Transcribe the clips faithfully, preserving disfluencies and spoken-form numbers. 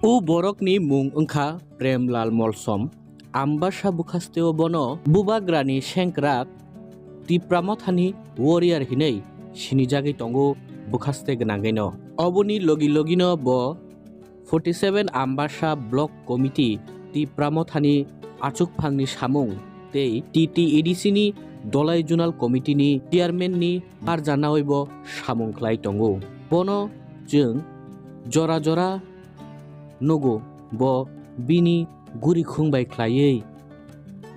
O borokni mung wngkha Premlal Molsom. Ambasa bwkhasteo bono bubagrani sengkrak Tipra Mothani warrior hinwi sinijagwi tongo bwkhaste gwnangwino. Oboni logi logino bo forty seven Ambasa Block Committee Tipra Mothani achukphangni samung tei T T A D C ni Dolai Zonal Committee ni chairman ni arjanawi bo samung khlai tongo. Bono chwng jora jora nugo, bo bini gurikhung bai khlaiwi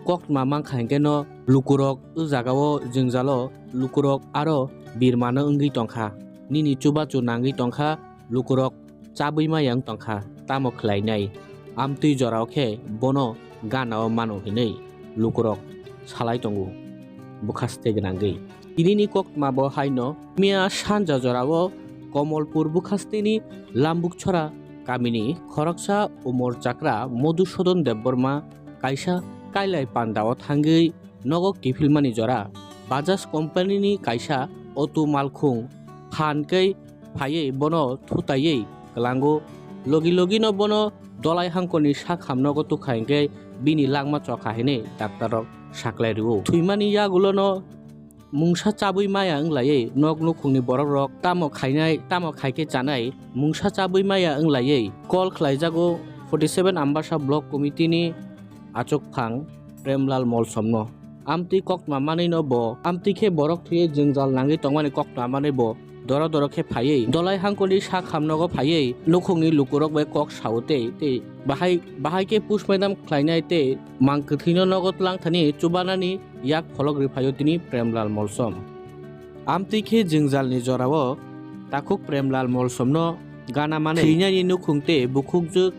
koktma mankha hinkhe no lukurok o jagao jwngjalo lukurok aro birmano wngwi tongkha, nini chubachu nangwi tongkha, lukurok chabwi maya wng tongkha, tamo khlainai? Amtwi jorao khe bono ganao mano hinwi lukurok salai tongo bwkhaste gwnangwi. Tinini koktma bo haino miya sanja jorao Komolpur bwkhasteni Lambukchora kamini khoroksa Umor Chakra Madhusudan Debbarma kaisa kailai pandao thangwi nogo kiphilmani jora Bajaj company ni kaisa auto malkhung phan khe phaiwi bono thutaiwi kwlango. Logi logino bono Dolai Hangkorni sak hamnogo tukha hinkhe bini langma chokha hinwi daktarrok saklai rwo. Thwimani yagulono mungsa chabwi maya wnglaiwi nok nukhungni borokrok tamo khainai, tamo khaikhe chanai, mungsa chabwi maya wnglaiwi call khlaijago forty seven Ambasa Block Committee ni achukphang Premlal Molsomno. Amtwi koktma manwino bo, amtwi khe borok thwiwi jwngjal nangwi tongmani koktma manwi bo doro doro khe phaiwi Dolai Hangkorni sak hamnogo phaiwi nukhungni lukurok bai kok sao tei, tei bahai, bahai khe postmortem khlainai tei mang kwthwino nogo twlang thani chubanani yak pholok rwphaio tini Premlal Molsom. Amtwi khe jwngjalni jorao takhuk Premlal Molsomno gana manwi thwinani nukhung tei bukhukjwk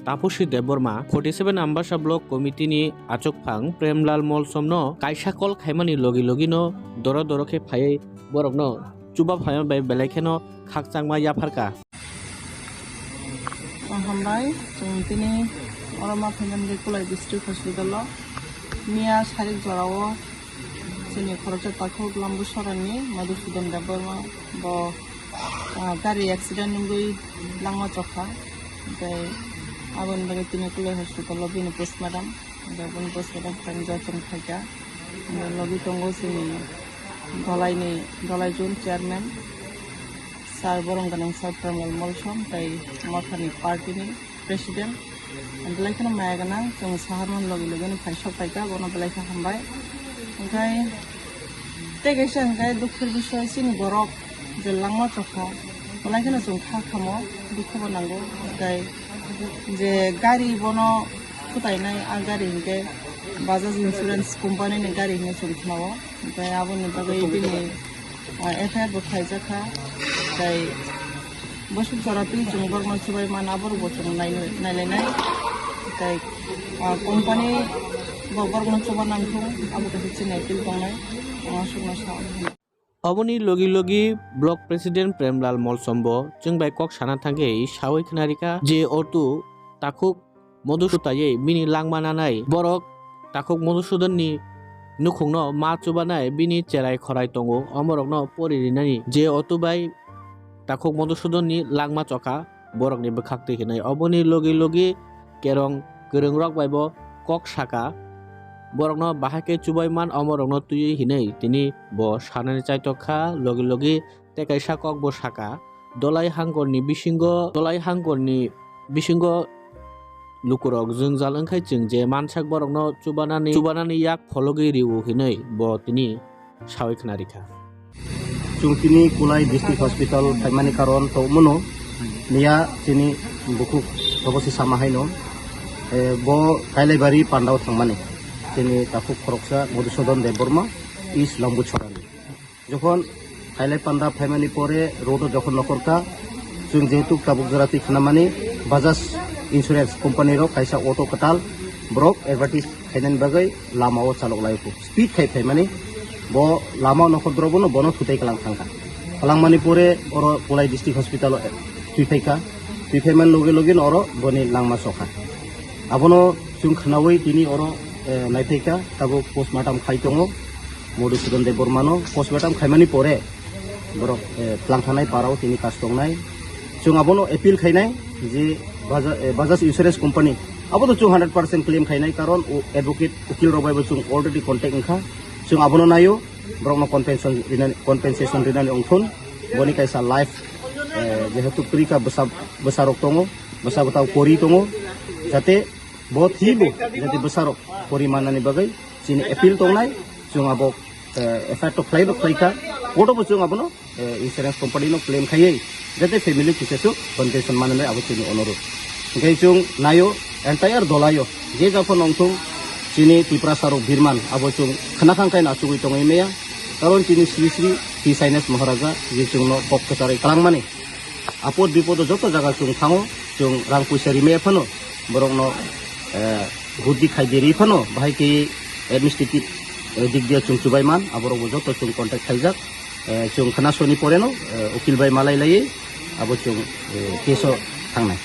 Tapusi Debbarma, forty seven Ambasa Block Committee ni achukphang Premlal Molsomno kaisa call khaimani logi logino doro doro khe phaiwi borokno chuba phaima bai belai kheno khakchangma yapharkha. Hambai, chwng tini oro ma phaimani Kulai District Hospital o miya sarik jorao chini khoroksa takhuk Lambusorani Madhusudan Debbarma bo, ah, gari accident wngwi langma chokha. Tei aboni bagwi tini Kulai Hospital o bini postmortem, tei bini postmortem khlaina joto phaikha. Logi tongo chini Dolai ni, Dolai Zone Chairman Sir Borom Gwnang Sir Premlal Molsom tei Mothani party ni President. Belai kheno maya gwnang, chwng saharmani logi logi no phai sok phaikha, bono belai khe hambai. Hwnkhe tei kaisa hwnkhe dukhor bisoi chini borok je langma chokha, belai kheno chwng kha khamo, dukhu bo nango. Tei je gari bono Kwtainai a gari hinkhe Bajaj Insurance Company ni gari hinwi chwng khnao. Hinkhe aboni bagwi bini, ah, F I R bo khlaijakha. Tei bwswk jora twi chwng borokno chubai man, aborokbo chwng nai-, nailainai. Tei, ah, company bo borokno chuba nangthung, abo kaisa chini appeal tongnai. Ang aswkno sa. Oboni logi logi Block President Premlal Molsom bo chwng bai kok sana thangwi sawi khna rikha je auto takhuk Madhusudan taiwi bini langma nanai borok takhuk Madhusudan ni nukhungno ma chubanai bini cherai khorai tongo, omorokno pori rinani je auto bai takhuk Madhusudan ni langma chokha. Borokni bwkhak twi hinwi. Oboni logi logi kerong kwrwngrok bai bo kok saka, borokno bahai khe chubai man omorokno twiwi hinwi tini bo sanani chaitok kha. Logi logi tei kaisa kok bo saka, Dolai Hangkorni bisingo, Dolai Hangkorni bisingo lukurok jwngjal wngkhai chwng je mansak borokno chubanani, chubanani yak phologwi rwo hinwi bo tini sawi khna rikha. Chwng tini Kulai District Hospital phaimani karon tongmano, miya chini bukhuk Togosi sama haino, eh, bo Kailaibari pandao thangmani, chini takhuk khoroksa Madhusudan Debbarma, East Lambuchorani. Jokhon Kailai panda phaimani pore road o jokhon nokhorkha, chwng jehetu tabuk jora twi khnamani Bajaj Insurance Company rok kaisa auto kwtal borok advertise khainani bagwi lama o chalok lai kho. Speed khai phaimani bo lama o nokhor drobo no bono thutai kalang thangkha. Kalangmani pore oro Kulai District Hospital o twi phaikha. Twi phaimani loge loge no oro boni langma chokha. Abono chwng khnaui tini oro, eh, naiphaikha, tabuk postmortem khai tongo. Madhusudan Debbarmano postmortem khaimani pore borok, eh, twlang thanai parao tini kas tongnai. Chwng abono appeal khainai je Bajaj, eh, Bajaj Insurance Company, abo to chwng hundred percent claim khainai, karon o advocate, ukil rok bai bo chwng already contact wngkha. Chwng abono naio, borokno compensation rinani, compensation rinani wngthun. Boni kaisa life, eh, jehetu kwrwi kha bwsa, bwsarok tongo, bwsa bwtao pori tongo, jate bo thibo, jate bwsarok pori mannani bagwi chini appeal tongnai, chwng abo, eh, F I R to khlai rw khlai kha, court-o bo chwng abono, eh, insurance company no claim khaiwi, jate family kisa su compensation manwi abo chini onurudh. Hingke chwng naio, entire dolaio, je japhano wngthung, chini Tiprasa rok birman, abo chwng khna khang khe nachugwi tongwi maya, karon chini Sri Sri T Sainais Maharaja, je chwngno kok kwcharwi kwlangmani. Apod bipodo joto jaga chwng thango, chwng rang puisa rimaya phano, borokno, eh, buddhi khaidi ri phano, bahai khe administrative, eh, dik dia chwng chubai man, aborokbo joto chwng contact khaijak. Eh, chwng khna soni poreno, eh, ukil bai malai laiwi abo chwng, eh, case-o thangnai.